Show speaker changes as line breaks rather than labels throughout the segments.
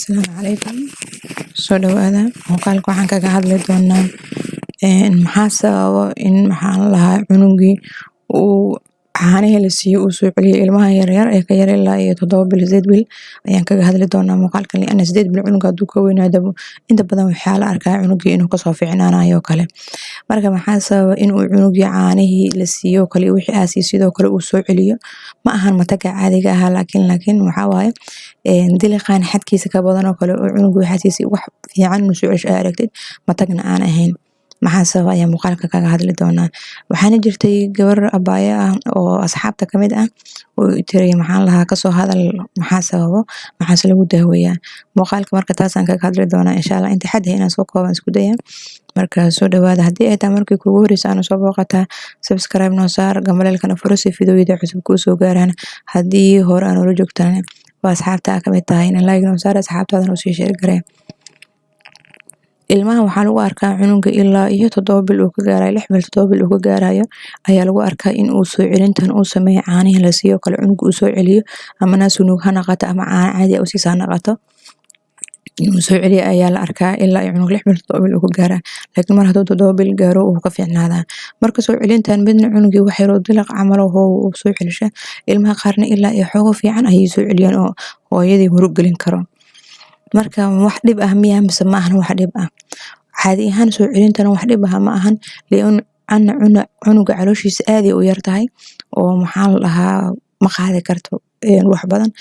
Asalaamu calaykum, soo dhawaada. Muuqaalka waxaan kaga hadli doonaa maxaa sababa in, maxaa la dhahaa, cunugii uu caanihii la siiyo uu soo celiyo. Ilmaha yaryar ee ka yar ilaa iyo 7 bil, 8 bil ayaan kaga hadli doonaa muuqaalkan, liana 8 bil cunuga haduu ka weynaado, inta badan waxaa la arkaa cunugii inuu kasoo fiicnaanayo kale. Marka maxaa sababa inuu cunugii caanihii la siiyo kale, wixii aa siiyo sidoo kale uu soo celiyo? Ma ahan mataga caadiga ah, laakiin waxaa waaye diliqan xadkiisa ka badan oo kale oo cunuga waxaa siisay wax fiican inuu soo cesho aa aragtid, matagna aan ahayn. Maxaa sababa ayaa muuqaalka kaga hadli doonaa. Waxaana jirtay gabar abaayo ah oo asxaabta kamid ah oo tiri, maxaan lahaa, kasoo hadal maxaa sababo, maxaase lagu daaweeyaa. Muuqaalka marka taasaan kaga hadli doonaa, insha Allah. Inta xad inaan soo kooban isku daya. Marka soo dhawaada. Haddii ay tahay markii kugu horeysa aana soo booqataa, subscribe noo saar, gambaleelkana furo si fiidiyowyada cusub kuu soo gaaraan. Haddii hore aan ula joogtaan, waa asxaabta aa kamid tahay, in like noo saar, asxaabtaadana usii share garee. Ilmaha waxaa lagu arkaa cunuga ilaa iyo 7 bil uu ka gaarayo, 6 bil, 7 bil uu ka gaarayo ayaa lagu arkaa in uu soo celintan uu sameeyo. Caanihi la siiyo kale cunuga uu soo celiyo, ama naas nuug ha noqoto ama caano caadi ah u siisa ha noqoto, inuu soo celiyo ayaa la arkaa ilaa iyo cunug 6 bil, 7 bil uu ka gaaraa. Laakiin mar hadduu 7 bil gaaro, wuu ka fiicnaadaa. Marka soo celintan midna cunugii wax yaroo diliq camal oo uu soo celisha. Ilmaha qaarna ilaa iyo xoogo fiican ayay soo celiyaan oo hooyadii murug gelin karo. Marka wax dhib ah miyaa mise ma ahan wax dhib ah? Caadi ahaan soo celintan wax dhib ah ma ahan, liana cunuga calooshiisa aad ay u yar tahay oo, maxaa la dhahaa, ma qaadi karto wax badan.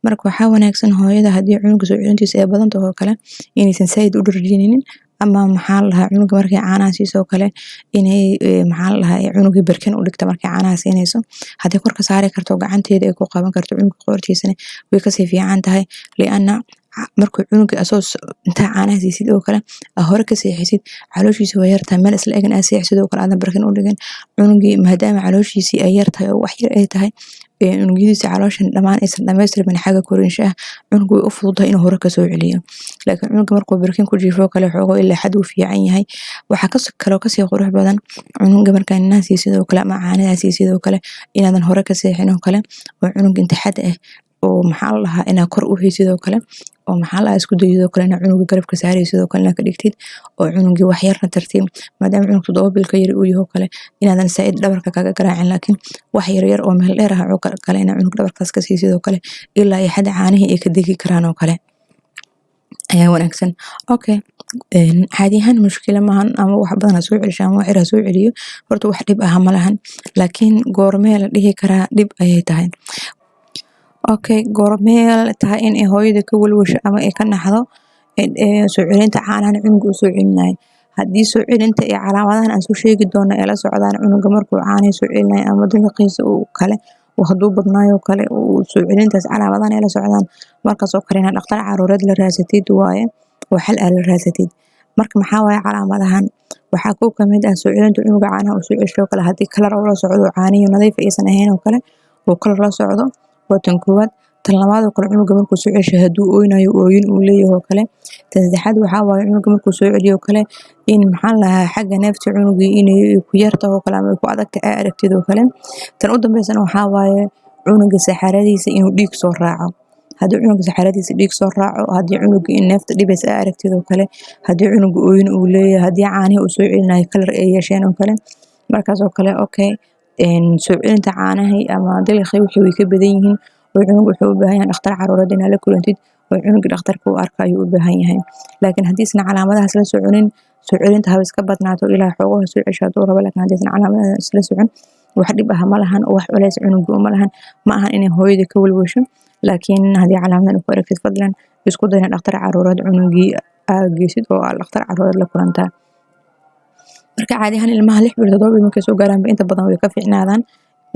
Marka waxaa wanaagsan hooyada, haddii cunuga soo celintiisa ay badan tahay oo kale, inaysan saaid u dharjininin, ama, maxaa la dhahaa, cunuga markay caanaha siiso oo kale, inay, maxaa la dhahaa, cunugii barkin u dhigto markay caanaha siinayso. Haddii korka saari karto, gacanteeda ay ku qaban karto cunuga qoortiisana, way kasii fiican tahay, liana markuu cunuga asoo intaa caanaha siisid oo kale aa hore ka seexisid, calooshiisa way yartahay. Meel isla egan aa seexisid oo kale, aadan barkin u dhigin cunugii, maadaama calooshiisii ay yartahay oo wax yar ay tahay, unugyadiisa calooshan dhamaan aysan dhamaystirmin xagga korinshaha, cunuga way u fududahay inuu hore kasoo celiyo. Laakiin cunuga markuu barkin ku jiifo kale, xoogo ilaa xad uu fiican yahay. Waxaa kaloo kasii qurux badan cunuga markaa naas siisid oo kale ama caanaha siisid oo kale, inaadan hore ka seexin oo kale, oo cunuga inta xad ah oo, maxaa la dhahaa, inaa kor u haysid oo kale, oo, maxaa la dhahaa, isku dayid oo kale inaa cunuga garabka saaraysid oo kale inaa ka dhigtid, oo cunugii wax yarna tartiib, maadaama cunug 7 bil ka yar uu yahay oo kale, inaadan saaid dhabarka kaga garaacin, laakiin wax yar yar oo meel dheer ah oo kale inaa cunug dhabarkaas ka siisid oo kale, ilaa iyo xad caanihii ay ka degi karaan oo kale ayaa wanaagsan. Okay, caadi ahaan mushkila maahan, ama wax badan ha soo celisho ama wax yar ha soo celiyo, horta wax dhib ah ma lahan. Laakiin goormee la dhihi karaa dhib ayay tahay? Okay, goormee tahay in ay hooyada ka walwasho ama ay ka naxdo soo celinta caanahan cunuga uu soo celinayo? Haddii soo celinta iyo calaamadahan aan soo sheegi doono ay la socdaan cunuga markuu caanihi soo celinayo, ama diliqiisa uu kale hadduu badnaayo kale, uu soo celintaas calaamadahan ay la socdaan, markaas oo kale inaad dhaqtar caruureed la raasatid waaye oo xal aa la raasatid. Marka maxaa waaye calaamadahan? Waxaa kow kamid ah soo celinta cunuga caanaha uu soo cesho kale haddii kalar oo la socdo, caanihi nadiif aysan ahayn oo kale oo kalar la socdo, waa tan koowaad. Tan labaad oo kale, cunuga markuu soo cesho hadduu ooynayo, ooyin uu leeyahay oo kale. Tan saddexaad waxaa waaye cunuga markuu soo celiyo oo kale in, maxaa la dhahaa, xagga neefta cunugii inay ku yartahay oo kale ama ay ku adagtahay aa aragtid oo kale. Tan u dambeysana waxaa waaye cunuga saxaradiisa inuu dhiig soo raaco. Haddii cunuga saxaradiisa dhiig soo raaco, haddii cunuga in neefta dhibaysa aa aragtid oo kale, haddii cunuga ooyin uu leeyahay, haddii caanihi uu soo celinayo kalar ay yeesheen oo kale, markaas oo kale, okay, soo celinta caanahii ama diliqii wixii way ka badan yihiin oo cunuga wuxuu u baahan yahay dhakhtar caruureed inaad la kulantid oo cunuga dhakhtarka u arko ayuu u baahan yahay. Laakiin haddiisan calaamadahaas la soconin, soo celinta haba iska badnaato, ilaa xoogaha soo cesho hadduu rabo, laakiin haddiisan calaamadahaas la socon, wax dhib ah ma lahan, wax culeys cunuga uma lahan, ma ahan inay hooyada ka walwasho. Laakiin haddii calaamadan ku aragtid, fadlan isku day inaad dhakhtar caruureed cunugii aa geysid oo aad dhakhtar caruureed la kulantaa. Marka caadi ahaan ilmaha 6 bil, 7 bil markay soo gaaraan, inta badan way ka fiicnaadaan,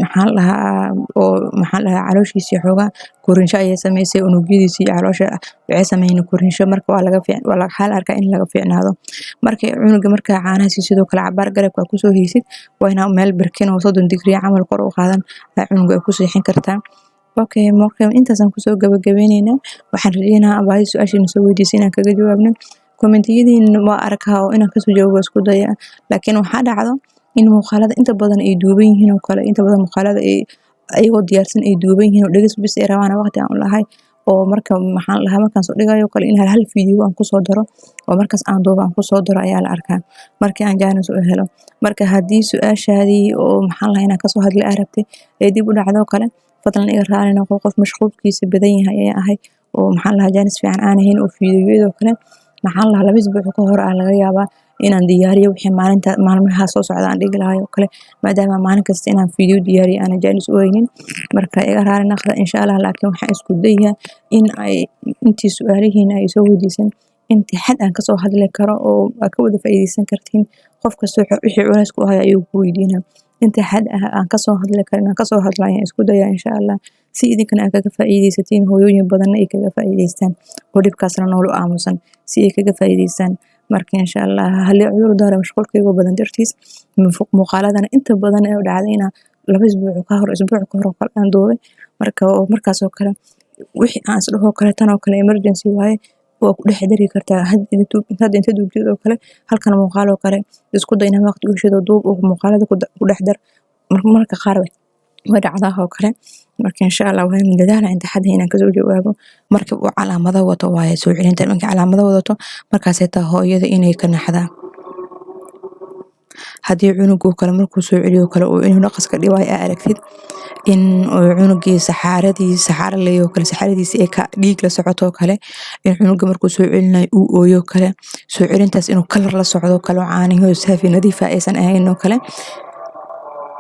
maxaa la dhahaa, oo, maxaa la dhahaa, calooshiisii xoogaa korinsho ayay sameysay, unugyadiisii caloosha waxay sameeyeen korinsho. Marka waa laga fiic waxaa la arkaa in laga fiicnaado. Marka cunuga markaa caanaha sidoo kale cabaar garabka kusoo haysid, waa inaa meel barkin oo 30 digrii camal kor u qaadan cunuga ay ku seexin kartaa. Okay, marka intaasaan kusoo gabagabeyneynaa. Waxaan rajeynayaa abaayo su-aashiina soo weydiisay inaan kaga jawaabno. Kommentiyadiina waa arkaa oo inaan kasoo jawaabo isku daya, laakiin waxaa dhacdo in muuqaalada inta badan ay duuban yihiin oo kale, inta badan muuqaalada ay ayagoo diyaarsan ay duuban yihiin oo dhegis bis ay rabaan waqti aan u lahay. Oo marka, maxaan lahaa, markaan soo dhigayo kale in hal hal video aan kusoo daro oo markaas aan duubo aan kusoo daro ayaa la arkaa markii aan jaanis u helo. Marka haddii su-aashaadii oo, maxaan lahaa, inaan kasoo hadlay aa rabtay ee dib u dhacdo kale, fadlan iga raali noqo. Qof mashquulkiisa badan yahay ayaa ahay oo, maxaan lahaa, jaanis fiican aan ahayn. Oo fiidiyoyadoo kale, maxaan lahaa, 2 isbuuc ka hor aa laga yaabaa inaan diyaariyo wixii maalinta maalmaha soo socda aan dhigi lahaay oo kale, maadaama maalin kasta inaan fiidiyo diyaariyo aanan jaanis u haynin. Marka iga raali noqda, insha Allah. Laakiin waxaan isku dayaa in ay intii su-aalihiina ay soo weydiisan intii xad aan kasoo hadli karo oo aad ka wada faa'iideysan kartiin. Qof kasta wixii culays ku hayo ayuu ku weydiinaa. Inta xad ah aan kasoo hadli karo inaan kasoo hadlo ayaan isku dayaa, insha Allah, si idinkana aad kaga faa'iideysatiin, hooyooyin badanna ay kaga faa'iideystaan oo dhibkaasna noolu aamusan si ay kaga faa'iideystaan. Marka, insha Allah, halii cudur daaro mashquulkayga badan dartiis. Muuqaaladana inta badan ee dhacday inaa 2 isbuuc ka hor, isbuuc ka hor oo kale aan duubay. Marka markaas oo kale wixii aan isdhaho kale tan oo kale emergency waaye, waa ku dhex dari kartaa. Hadda inta duubtid oo kale halkan muuqaal oo kale, isku day inaad waqti u heshid oo duub oo muuqaalada ku dhex dar. Marka qaar way dhacdaa oo kale. Marka, insha Allah, waan dadaala inta xadda inaan kasoo jawaabo. Marka uu calaamado wato waaye soo celinta. Markay calaamado wadato, markaasay taa hooyada inay ka naxdaa. Haddii cunugu kale markuu soo celiyo kale oo inuu naqaska dhibaayo aa aragtid, in uu cunugii saxaaradii saxaaro leeyahay oo kale, saxaaradiisa ay ka dhiig la socoto oo kale, in cunuga markuu soo celinayo uu ooyo kale, soo celintaas inuu kalar la socdo kale oo caanihi oo saafi nadiif ah aysan ahayn oo kale,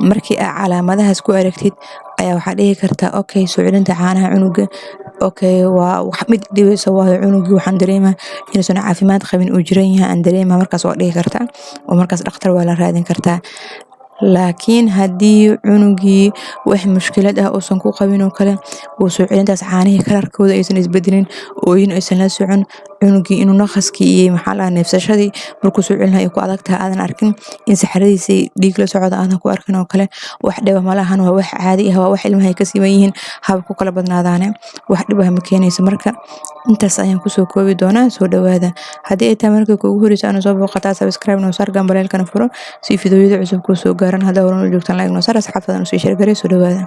markii aa calaamadahaas ku aragtid ayaa waxaa dhihi kartaa, "Okay, soo celinta caanaha cunuga, okay, waa wax mid dhibayso waayo cunugii waxaan dareemaa inuusan caafimaad qabin, uu jiran yahay aan dareemaa." Markaas waa dhihi kartaa oo markaas dhakhtar waa la raadin kartaa. Laakiin haddii cunugii wax mushkilad ah uusan ku qabin oo kale, uu soo celintaas caanihii kalarkooda aysan isbedelin, ooyin aysan la socon, cunugii inuu naqaskii iyo, maxaa la, neefsashadii markuu soo celinayo ay ku adag tahay aadan arkin, in saxaradiisii dhiig la socdo aadan ku arkin oo kale, wax dhiba malahan. Waa wax caadi ah, waa wax ilmaha ay ka siman yihiin, haba ku kala badnaadaane, wax dhib ah ma keenayso. Marka intaas ayaan kusoo koobi doonaa. Soo dhawaada. Haddii ay tahay markii kuugu horeysa aanu soo booqataa, subscribe noo saar, gambaleelkana furo si fiidiyoyada cusub kuu soo gaaran. Haddaa horan u joogtaan, like noo saar, asxaabtadan usii share garee. Soo dhawaada.